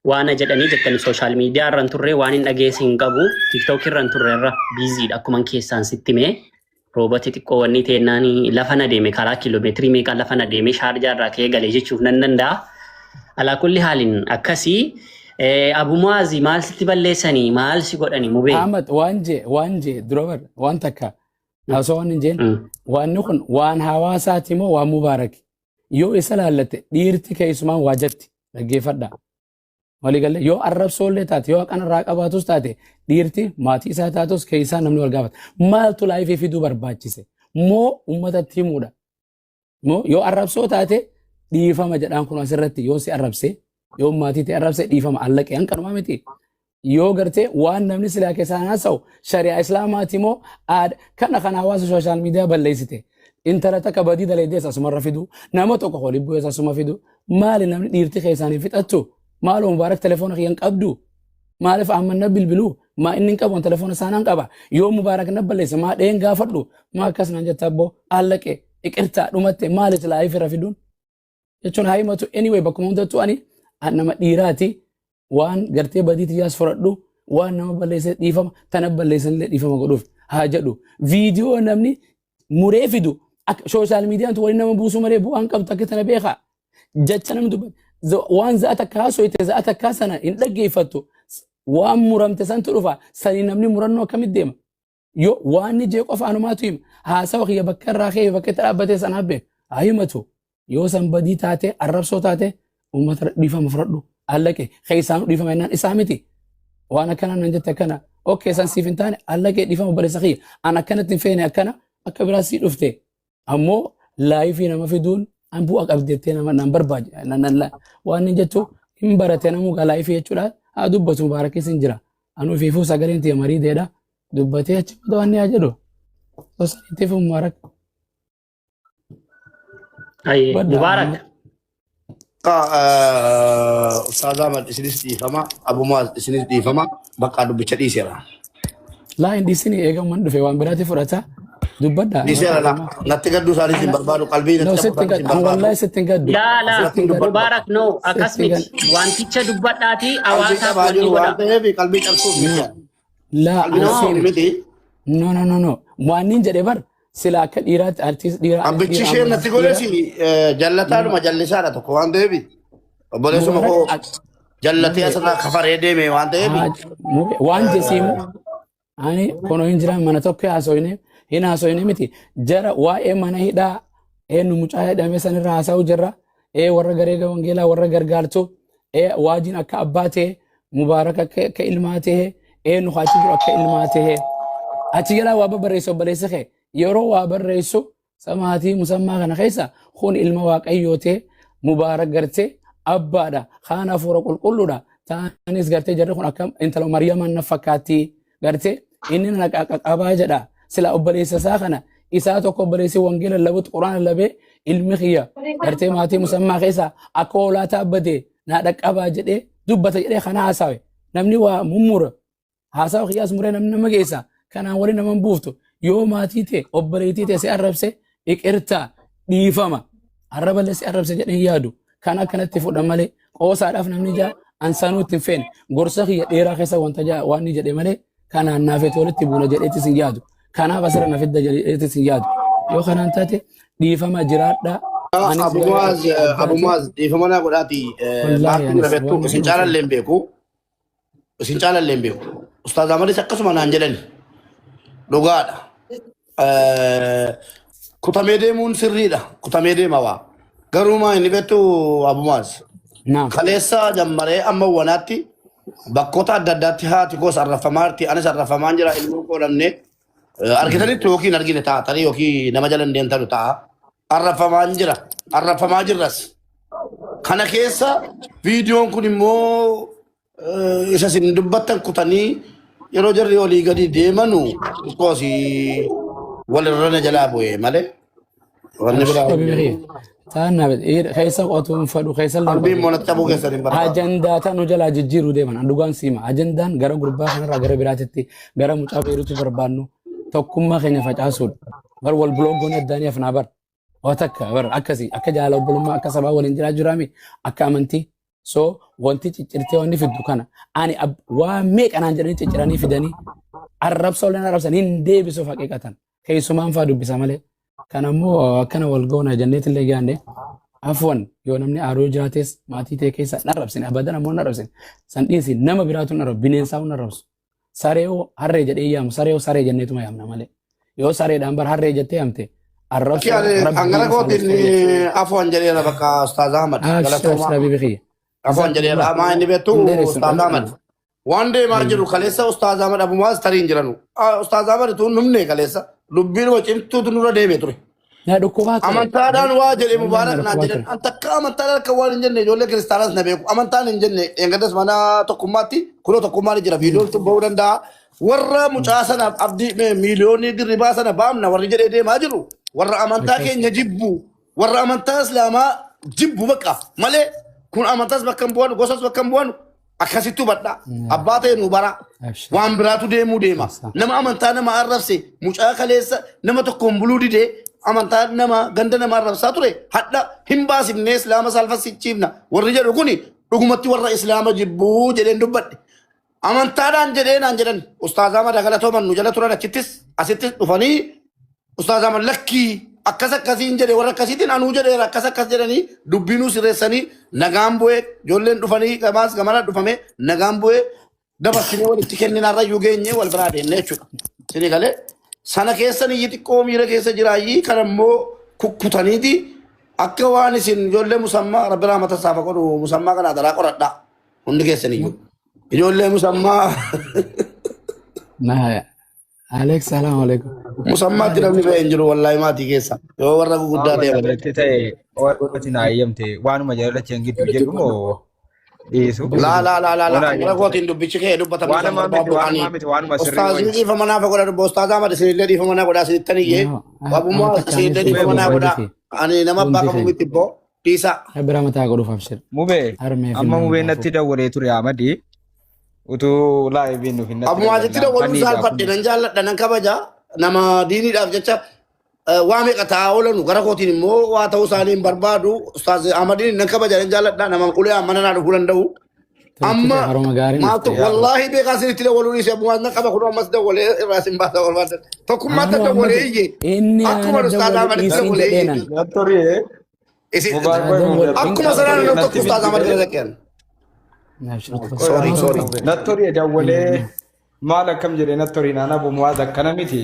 Waan jedhanii jettani, social media irra hin turre, waan hin dhageesse hin qabu. TikTok irra hin turre, irra busy dha. Akkuma keessaan sitti mee roobati xiqqoo wanni teennaan lafa na deeme, karaa kiiloomeetirii meeqa lafa na deeme, Shaarjaa irraa ka'ee galee jechuuf nan danda'a. Alaa kulli haalin akkasii. Abu Muazi, maal sitti balleessanii, maal si godhanii, mubee? Ahmad, waan jee dura bar waan takka haasoo waan hin jeen. Waanni kun waan hawaasaati moo waan Mubaarak? Yoo isa laallatte, dhiirti keessumaan waa jatti, dhaggeeffadha. Waliigalee yoo arrabsoollee taate, yoo haqan irraa qabaatus taate, dhiirti maatii isaa taatus keessaa namni wal gaafata. Maaltu live fiduu barbaachise? Moo uummatatti himuudha? Moo yoo arrabsoo taate dhiifama jedhaan. Kun asirratti yoo si arrabse, yoo maatii ta'e arrabse, dhiifama, allaqee hanqanumaa miti. Yoo gartee waan namni silaa keessaan haasa'u shari'aa Islaamaati moo aada kana kan hawaasa social media balleessite? Intala takka badii daleeddees asumarra fidu, nama tokko holii bu'ees asuma fidu. Maali namni dhiirti keessaan hin fixattu? Maaloo Mubaarak telefoona kiyyan qabdu? Maaliif amma na bilbiluu? Maa inni hin qabu, telefoona isaanaan qaba. Yoo Mubaarak na balleesse, maa dheen gaafadhu? Maa akkas naan jetta? Abboo, allaqee, iqirtaa, dhumatte. Maali silaa ifirra fiduun jechuun haa himatu. Anyway, bakkuma hundattuu ani nama dhiiraati. Waan gartee badii tiyyaas fudhadhu, waan nama balleesse dhiifama, tana balleessanillee dhiifama godhuuf haa jedhu. Viidiyoo namni muree fidu akka social mediaan waliin nama buusuu malee bu'aan qabdu akka tana beekaa. Jecha namni dubbatu, waan za'a takka haasoyte, za'a takkaa sana hin dhaggeeffattu. Waan muramte santu dhufa. Sanii namni murannoo akkamitti deema? Yoo waan ni jee qofa anumaatu hima. Haasawa kiyya bakka irraa ka'ee bakka itti dhaabbatee sanaaf beeka. Haa himatu. Yoo san badii taate, arrabsoo taate, uummata dhiifama fudhadhu, allaqe, keessaanuu dhiifama jennaan isaa miti. Waan akkana nan jette akkana, okay, san siif hin taane, allaqee, dhiifama, obboleessa kiyya, an akkanatti hin feene, akkana akka biraa sii dhufte. Ammoo live nama fiduun an bu'a qabdi jettee nama nan barbaadu waan hin jettu hin barate. Namuu gaa live jechuudha. Haa dubbatu, Mubaarakis hin jira. Anuu fiifuu sagaleen tiyya mariideedha. Dubbatee achi booda waan ni haa jedhu. Osoo Mubaarak. Ayyee, Badda. Mubaarak. Ustaaz Ahmad, isinis dhiifama. Abu Muaz, isinis dhiifama. Bakka dubbicha dhiiseera. Laa, hin dhiisini, eegamuun dhufe waan biraatti fudhata. Dubbadha. Dhiiseera la. Natti gadduu isaaniis hin barbaadu. Qalbii No, natti sitti cabuu hin isaaniis hin gaddu. barbaadu. Wallahi sitti hin gaddu. Laa, laa, Asirratti hin dubbadhu. Mubaarak, no, akkas Sitti miti. Wanticha dubbadhaatii Qalbii hawaasaaf cabaa wanni jiru waan godha. ta'eef qalbii cabsuuf miti. Laa, Qalbii No. cabsuuf miti. No, no, no, no. Waan inni jedhe bar sila akka dhiiraatti artiist dhiiraa. Abbichi isheen natti godhes jallataadhuma, jallisaadha tokko waan ta'eef, obboleessuma koo jallatee asirraa kafaree deeme waan ta'eef. Waan jesiimu ani kono hin jiran, mana tokko haasoyne hin haasoyne miti. Jara waa'ee mana hidhaa eenyu mucaa hidhame sanirra haasa'u jirra. Ee, warra garee wangeelaa, warra gargaartu, ee, waajiin akka abbaa ta'e, Mubaarak akka ilmaa ta'e, eenyu achi jiru akka ilmaa ta'e. Achi jalaa waa barreessu obboleessa kee yeroo waa barreessu samaatii musammaa kana keessa kun ilma Waaqayyoo ta'e, Mubaarak gartee abbaadha, kaan hafuura qulqulluudha. Taanis gartee jarri kun akka intala Maryaman na fakkaatti, gartee inni na qaqqabaa jedha. Sila obboleessa isaa kana isaa tokko obboleessi wangeela lallabutti, Quraana lallabee, ilmi kiyya gartee maatii musammaa keessa akka hoolaa taabbate naa dhaqqabaa jedhee dubbata jedhee kana haasawe. Namni waa mummura, haasawa kiyyaas muree namni nama geessa. Kanaan waliin nama hin buuftu. Yoo maatii ta'e, obboleettii ta'e si arrabse, iqirtaa, dhiifama. Arraballee si arrabse jedhee hin yaadu. Kan akkanatti fudhan malee qoosaadhaaf namni jaa ansaanuu itti hin feene. Gorsa kiyya dheeraa keessa wanta jaa waan ni jedhe malee kanaan naafeeti walitti buuna jedheetis hin yaadu. Kanaaf asirra na fidda jedheetis hin yaadu. Yoo kanaan taate, dhiifama, jiraadhaa. Anis Abu garee Muaz, abbaati. Abu Muaz, dhiifama naa godhaati. Wallaahi Maakii anis rafettu waan isin hin caalallee hin beeku. Isin caalallee hin beeku. Ustaaz Ahmadis akkasuma naan jedhani. Dhugaadha. Kutamee deemuun sirriidha. Kutamee deema waa. Garuu maa inni beektu, Abu Muaz? Naam. Kaleessa jammaree amma wanaatti bakkoota adda addaatti haati koos arrafamaa jirti. Anis arrafamaan jira, ilmoo koo dhabne. Argitanitti yookiin argine ta'a, tarii yookiin nama jala hin deemtanu ta'a. Arrafamaan jira. Arrafamaa jirras. Kana keessa viidiyoon kun immoo isa isin dubbattan kutanii yeroo jarri olii gadi deemanu xiqqoos walirra na jalaa bu'e malee wanni biraa hin jiru. Taan keessa qotuun fadhu keessa illee Qalbii immoo natti cabuu keessan hin barbaadu. Ajandaa tan nu jalaa jijjiiruu deeman. An dhugaan siima. Ajandaan gara gurbaa kanarraa gara biraatitti, gara mucaa beeruutti barbaannu tokkummaa keenya facaasuudha. Bar wal buloogoon addaanii hafnaa bar. Waa takka bar akkasii akka jaalala obbolummaa, akka sabaa waliin jiraachuu jiraami, akka amantii. So wanti ciccirtee wanni fiddu kana ani waa meeqa naan jedhanii cicciranii fidanii arrabsa olin arrabsan hin deebisuuf haqiiqatan. Keessumaan faa dubbisa malee. Kan ammoo akkana wal goona jenneetillee gaanne afwan yoo namni aaruu jiraates maatii ta'e keessa hin arrabsine abadan ammoo hin arrabsine. San dhiisi nama biraatu hin arrabsu bineensaa hin arrabsu. Saree hoo harree jedhee yaamu saree hoo saree jenneetuma yaamna malee. Yoo sareedhaan bar harree jettee yaamte Akki arrabsoo ani hangara rabbiin kootiin saalfachuu. afwan jedheera bakka Ustaaz Ahmad Abshir abshir galatoomaa. habibi kiyya. Afwan jedheera Jazakumullah. maa inni beektu Hin dheeressu. Ustaaz Ahmad. Waan deemaa jiru kaleessa Ustaaz Ahmad Abumaas tarii hin jiranu. Ustaaz Ahmad tun numne kaleessa dubbiin cimtuutu nurra deeme ture. Na dhukkubaa ture. Amantaadhaan waa jedhe Wallahi na Mubaarak naan dhukkubaa jedhan. ture. An takka amantaadhaan akka waan hin jenne ijoollee kiristaanaas na beeku. Amantaan hin jenne dheengaddas mana tokkummaatti kunoo tokkummaan jira viidiyoon sun bahuu danda'a. Warra mucaa sanaaf abdii miiliyoonii dirribaa sana baamna warri jedhee deemaa jiru. Warra amantaa Akkas. keenya jibbu warra amantaa islaamaa jibbu bakka malee kun amantaas bakka hin bu'anu gosas bakka hin bu'anu akkasitti hubadha. Abbaa ta'e nu bara. Abshir. Waan biraatu deemuu deema. Akkas. Nama amantaa nama arrabse mucaa kaleessa nama tokkoon buluu didee amantaa nama ganda nama arrabsaa ture hadha hin baasifnee islaama saalfassichiifna warri jedhu kuni dhugumatti warra islaama jibbuu jedheen dubbadhe. Amantaadhaan jedhee naan jedhan Ustaaz Ahmad galatooman nu jala turan achittis asittis dhufanii Ustaaz Ahmad lakkii akkas akkasiin jedhe warra akkasiitiin anuu jedheera akkas akkas jedhanii dubbiinuu sirreessanii nagaan bu'ee ijoolleen dhufanii gamaas gamana dhufame nagaan bu'ee dabarsinee walitti kenninarra iyyuu geenye wal biraa deemne jechuudha. Isinii galee sana keessan iyyi xiqqoo miira keessa jiraayyii kan ammoo kukkutaniiti akka waan isin ijoollee musammaa rabbi rahmata isaaf haa godhu musammaa kana daraa qoradhaa hundi keessan iyyuu. Ijoollee musammaa Na Alex salaam alaikum. musammaatti namni ba'e hin jiru wallaahi maatii keessa yoo warra guguddaa Waanuma ta'e malee. jalatti ta'e wanti na hayyamte waanuma jalatti hin gidduu jedhu moo dhiisu. Laa laa laa laa laa Ona gara hayyamte. kootiin dubbichi kee dubbatamuu kan Waanuma miti barbaadu ani waanuma miti waanuma sirrii ustaazni wayi. dhiifama naafa godha dubbo ustaaz Ahmad isinillee dhiifama naa godhaa isinittan iyyee No, wabummaa ana takkaanis isinillee Mubee dhiifama naa hundi godhaa kee. ani nama abbaa Hundi qabu kee. miti ibboo dhiisaa. Rabbi rahmataa godhuuf abshir. Mubee Harmee fi amma nama mubee hundaafuu. natti dawwalee ture Ahmadi utuu laayiviin nuuf hin natti Abumaasitti dawwalaan dawwaluu fannii saalfadhe kun. nan jaalladha nan kabaja nama diiniidhaaf jecha waa meeqa taa'aa oolanu gara kootiin immoo waa ta'uu isaanii hin barbaadu ustaaz Ahmadiin nan kabaja nan jaalladha nama ulee mana naa dhufuu danda'u. Tolchite Amma haroma gaariin maaltu dhufte. wallaahi beekaa isinitti dawwaluu dhiise abumaas nan qaba kun ammas dawwalee irraa isin baasa barbaadan. Tokkummaatti Anuu dawwalee Ahmad iyye inni akkuma ana ustaaz dawwale Ahmaditti dhiisiin dawwalee iyye. jedheenan. Nattori Isin Na Mubaarak dawwale hin akkuma qabu. sanaan nam tokko natti ustaaz Ahmad bilbilee bira dhaqeen. Abshir. Sorry sorry. Nattori dawwalee maal akkam jedhee nattori naan abu muwaaz akkana miti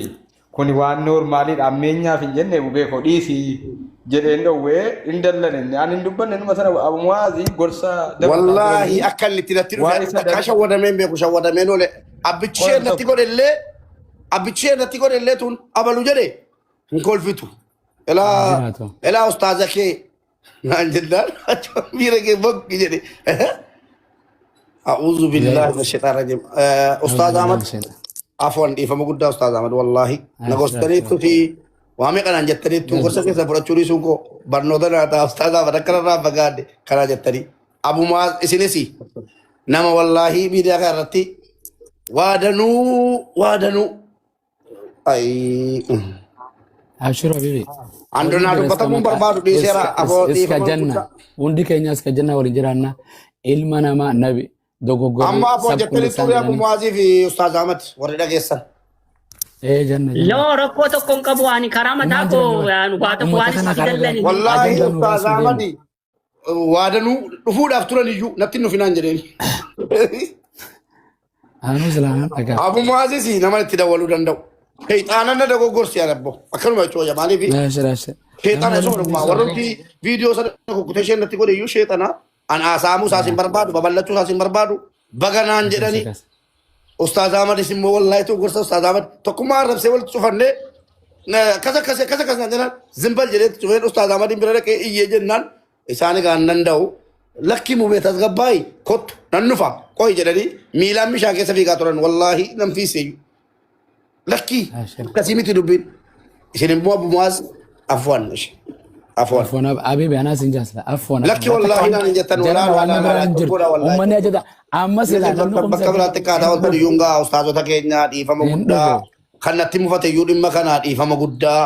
kun waan noormaaliidha ammeenyaaf hin jenne mubee koo dhiisi jedheen dhowwee hin dallanenne ani hin dubbanne numa sana abu muwaazi gorsa dabarsaa Wallaahi turanii akka inni itti natti dhufe waan isa takkaa shawwadamee hin beeku shawwadameen oole. Abbichi ishee qola natti tokko godhe illee abbichi ishee natti godhe illee tun abalu jedhe hin kolfitu. Elaa Jiraatu. elaa ustaaza kee naan jennaan miira kee bokki jedhe. A'uudhu billaahi mina shaytaan rajiim. Ustaaz Ahmad afwan dhiifama guddaa Ustaaz Ahmad wallaahi na Abshir abshir. gorsitaniittu fi waa meeqa naan jettaniittu gorsa keessa fudhachuu dhiisuun koo barnoota naa ta'a Ustaaz Ahmad akkana irraa fagaadhe kanaa jettanii. Abumaa isinis nama wallaahi miidiyaa kana irratti waa danuu waa danuu. Ayii. Abshir habibi. Andoo Waliin naa jira iska dubbatamuun maqaa barbaadu dhiiseera iska afoo iska dhiifama janna. guddaa. Hundi keenya iska janna waliin jiraanna. Ilma namaa nabi dogoggorri Amma afoo sabqu jettanii lisaan turre Abu jedhanii. Muwaazii fi Ustaaz Ahmad warri dhageessan. Ee janna janna. Loo rakkoo tokko hin qabu ani karaa mataa Himaa koo jiran waan waa tokko Uummata waan kana itti karaa biraa dallani. Wallaahi ajandaa nu Ustaaz baasuu deemu. Ahmad waadanuu dhufuudhaaf turan iyyuu natti hin dhufinaan jedheen. Anuu silaanan dhagaa. Abu Muwaazis nama itti dawwaluu danda'u. Sheexaanan na dogoggorsi arabbo. Akkanuma jechuudha maaliif Abshir abshir. Nama sheexaana waliin isuma dhugumaa dhiisuu warrooti viidiyoo sana kukkutee isheen natti godhe iyyuu sheexana. An haasa'amuu isaas hin barbaadu babal'achuu isaas hin barbaadu baga naan Akkas jedhani akkas. Ustaaz Ahmadis immoo wallaahi tu gorsa Ustaaz Ahmad tokkummaa arrabsee walitti cufannee akkas akkas akkas akkas naan jennaan zimbal jedhee cufeen Ustaaz Ahmadiin bira dhaqee iyyee jennaan isaan egaa hin danda'u lakki mubee tasgabbaayi kottu nan dhufa qoyi jedhanii miilaan bishaan keessa fiigaa turan wallaahi nan fiiseeyyu lakki Abshir. akkasii miti dubbiin isin immoo Abu Muwaaz afwan afwan Afwan habibi anaas hin jaasla. Afwan lakki afwan. Takka wallaahi waan naan hin jettan jarana walaa waan walaa biraa walaa hin jiru. cubbuudha wallaahi Uummanni ajaja amma silaa namni bakka kumsa biraatti akkaataa hin wal dhufu. iyyuu ngaa ustaazota keenya dhiifama Hin guddaa dhufu. kan natti mufate iyyuu dhimma kanaa dhiifama guddaa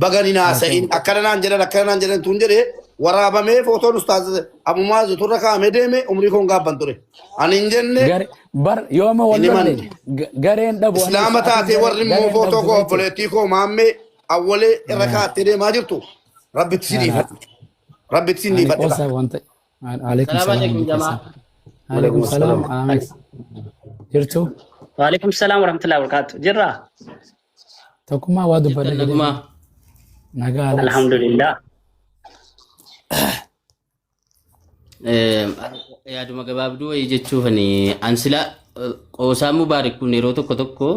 baga ni naasa'in Haasa'in. akkana naan jedhan akkana naan jedhan tun jedhee Waraabamee footoon ustaaz Abumaaz turra kaa'amee deeme umrii koon gaabban ture. Ani hin jenne Gare bar yooma wal hin lolle himanne. gareen dhabu anis Islaama atis taatee warri immoo gareen footoo dhabdu koo beekte. obboleettii koo maammee awwalee irra kaa'attee deemaa jirtu. Rabbitti si dhiifadhe. Rabbitti si Ani dhiifadhe. qoosaa wanta alaikum Salaam salaam alaikum hundi jamaa. keessan. Alaikum salaam Alex. Jirtu Waalaikum salaam warahmatullahi wabarakatuh. Jirra. Tokkummaa waa dubbadha Jirtan jedhee nagumaa. nagaa Alex. Alhamdulillah. Yaaduma gabaabduu wayii jechuufani an sila qoosaa Mubaarik kun yeroo tokko tokko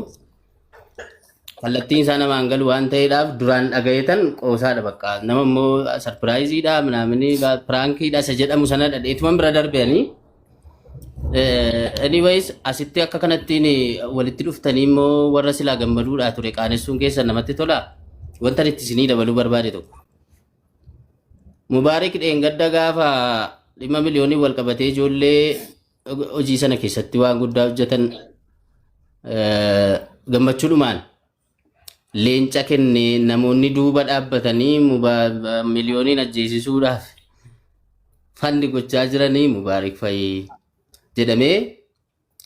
kallattiin isaa namaan galu waan ta'eedhaaf duraan dhagayetan qoosaadha bakka nama immoo sarpiraayiziidha minaamini piraankiidha isa jedhamu sana dhadheetuman bira darbeanii. Anyways, asitti akka kanattiin walitti dhuftanii immoo warra silaa gammaduudhaa ture qaanessuun keessan namatti tola. Wanta itti isinii dabaluu barbaade tokko. Mubaarik dheengadda gaafa dhimma miliyoonii wal qabatee ijoollee hojii sana keessatti waan guddaa hojjetan gammachuudhumaan leenca kenne namoonni duuba dhaabbatanii miliyooniin ajjeesisuudhaaf fandi gochaa jiranii Mubaarik fa'i jedhamee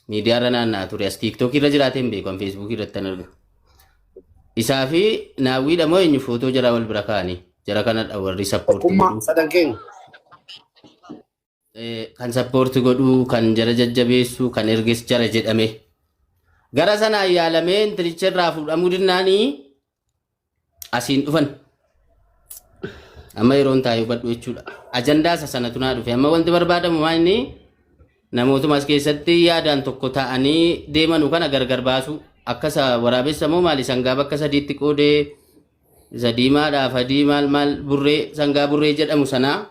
miidiyaarra naanna'aa ture. As tiiktookii irra jiraatee hin beeku, an feesbuukii irratti an arga. Isaa fi naawwiidha moo eenyu footoo jara wal bira kaa'anii jara kanadha warri sappoortii Tokkummaa godhu. sadan keenya. Kan sappoortii godhu, kan jara jajjabeessu, kan erges jara jedhame. Gara sanaan yaalamee intilicha irraa fuudhamuu dinnaanii asiin dhufan. Amma yeroon taa'ee hubadhu jechuudha. Ajandaa isa sanatu naa dhufe. Amma wanti barbaadamu maa inni namootuma as keessatti yaadaan tokko ta'anii deemanu kana gargar baasu. Akka isa waraabessa moo maali sangaa bakka sadiitti qoodee isa diimaadhaaf adii maal maal burree sangaa burree jedhamu sanaa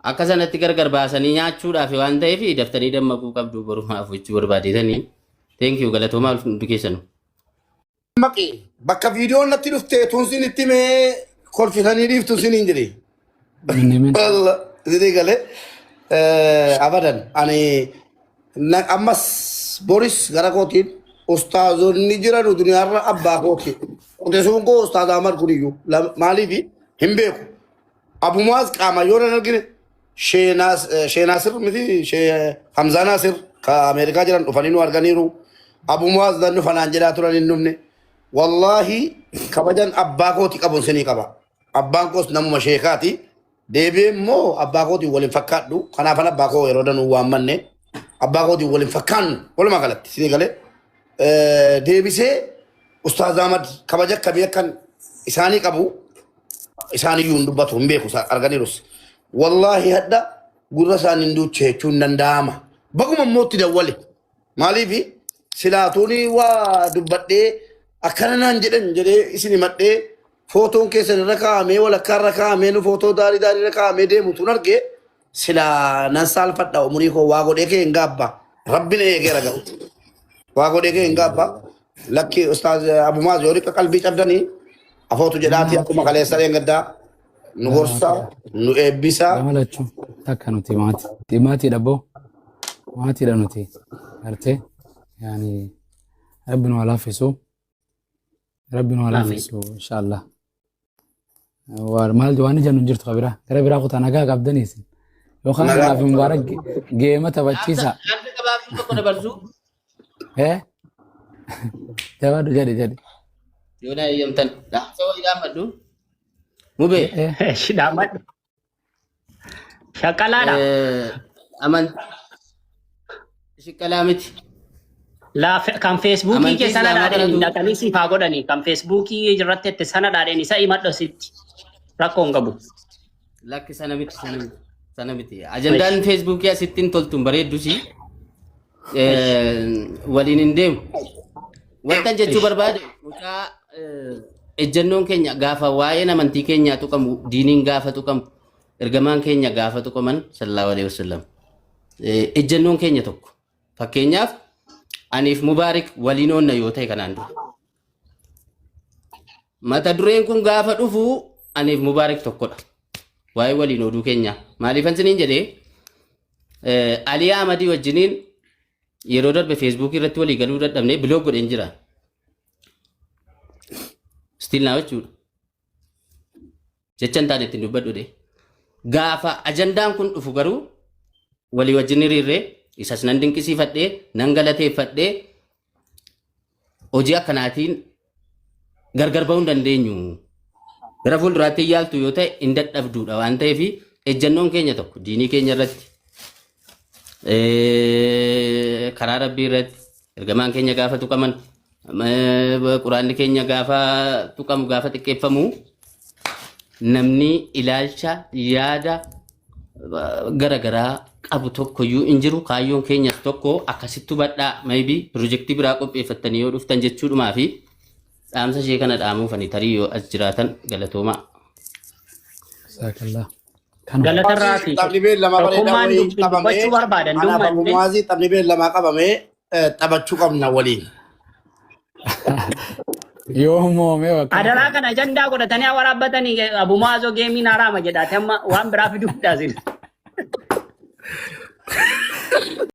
akka sanatti gargar baasanii nyaachuudhaaf waan ta'eef daftanii dammaquu qabdu borumaaf jechuu barbaadeetanii. Thank you, galatoomaa hundi keessanuu. Maqi bakka viidiyoon natti dhufte tun sin itti mee kolfisanii dhiiftu sin hin jedhe. Min min. Walla isinii galee abadan ani ammas boris gara kootiin ustaazonni jiran duniyaarra abbaa kooti. Qotesuun koo ustaaz Ahmad kuniyyuu maaliif hin beeku. Abumaas qaama yoo nan argine Sheenaasir miti Hamzaa Naasir ka Ameerikaa jiran dhufanii nu arganiiru. Abumaas dan dhufanaan jedhaa turan hin dhufne. Wallaahi kabajan abbaa kooti qabuun sinii qaba. Abbaan koos namuma sheekaati. Deebi'ee immoo abbaa kootiin waliin fakkaadhu. Kanaafan abbaa koo yeroo danuu waammanne abbaa kootiin waliin fakkaannu walumaa galatti sinii galee. Deebisee Ustaaz Ahmad kabaja akkamii akkan isaanii qabu isaaniyyuu hin dubbatu hin beeku arganiirus. Wallaahi hadda gurra isaanii hin duuche jechuun hin danda'ama. Baguma immoo itti dawwale. Maaliif silaatuuni waa dubbadhee akkana naan jedhan jedhee isin himadhee footoon keessan irra kaa'amee walakkaa irra kaa'amee nu footoo daarii daarii irra kaa'amee deemu tun argee silaa nan saalfadha umurii koo waa godhee kee hin gaabba. Rabbi na eegeera garuu. Waa godhee kee hin gaabba. Lakki ustaaz Abumaaz yoo dhiqa qalbii cabdanii afootu jedhaati akkuma kaleessa dheengaddaa nu gorsaa nu eebbisaa. Gama lachuu takka nuti maatii maatiidha boo maatiidha nuti gartee yaani rabbi nu haa laaffisu rabbi nu haa Amiin. laaffisu inshaallah. Waan maal waan jennu hin jirtu kabira gara biraa kutaa nagaa qabdanii isin yookaan Nagaa anaaf mubaarak geema taphachiisa. Dhaamsa gabaabduu tokko dabarsuu. Eh? Jabaadhu jedhi jedhi. Yoo na eeyyamtan dhaamsa wayii dhaammadhu. Mubee. Eh. Shidhamadhu. Shaqalaadha. Amantii shiqqalaa miti. Kan feesbuukii Amantii kee sana Islaamaa dhaadheen kanatu dhaqanii siif haa godhanii. Kan feesbuukii irratti itti sana dhaadheen isa himadhu sitti. Rakkoo hin qabu. Lakki, sana miti, sana miti, sana miti. Ajandaan feesbuukii asitti hin toltuun bareeddusi waliin hin deemu. Wanta jechuu barbaade mucaa ejjennoon keenya gaafa waa'een amantii keenyaa tuqamu, diiniin gaafa tuqamu, ergamaan keenya gaafa tuqaman sallallahu alaihi wasallam ejjennoon keenya tokko. Fakkeenyaaf aniif Mubaarik waliin oonna yoo ta'e kanaan dura. Mata dureen kun gaafa dhufu aniif Mubaarik tokkodha. Waa'ee waliin oduu keenyaa. Maaliifan siniin jedhee Alii Ahmadii wajjiniin yeroo darbe feesbuukii irratti walii galuu dadhabnee block godheen jira. Still naa jechuudha. Jecha hin taane ittiin dubbadhu de. Gaafa ajandaan kun dhufu garuu walii wajjin hiriirree isas nan dinqisiifadhee nan galateeffadhee hojii akkanaatiin gargar bahuu hin dandeenyu. Gara fuulduraatti hin yaaltu yoo ta'e hin dadhabduudha waan ta'eef ejjennoon keenya tokko diinii keenya irratti karaa rabbii irratti ergamaan keenya gaafa tuqaman quraanni keenya gaafa tuqamu gaafa xiqqeeffamu namni ilaalcha yaada gara garaa qabu tokkoyyuu hin jiru. Kaayyoon keenyas tokko. Akkasitti hubadhaa. Maybe pirojektii biraa qopheeffattanii yoo dhuftan jechuudhumaa fi dhaamsa ishee kana dhaamuufani tarii yoo as jiraatan. Galatoomaa. Jazakallah. Kanuma. Galatarraa fi Taphni beellamaa bareedaa tokkummaan wayii qabamee dubbachuu barbaadan anaaf Abu dhummanne. Muwaazii taphni beellamaa qabamee taphachuu qabna waliin. Yoo moomee bakka. Adaraa kana ajandaa godhatanii waraabbatanii Abu Maazoo geemiin haraama jedhaate amma waan biraa fiduu daasin.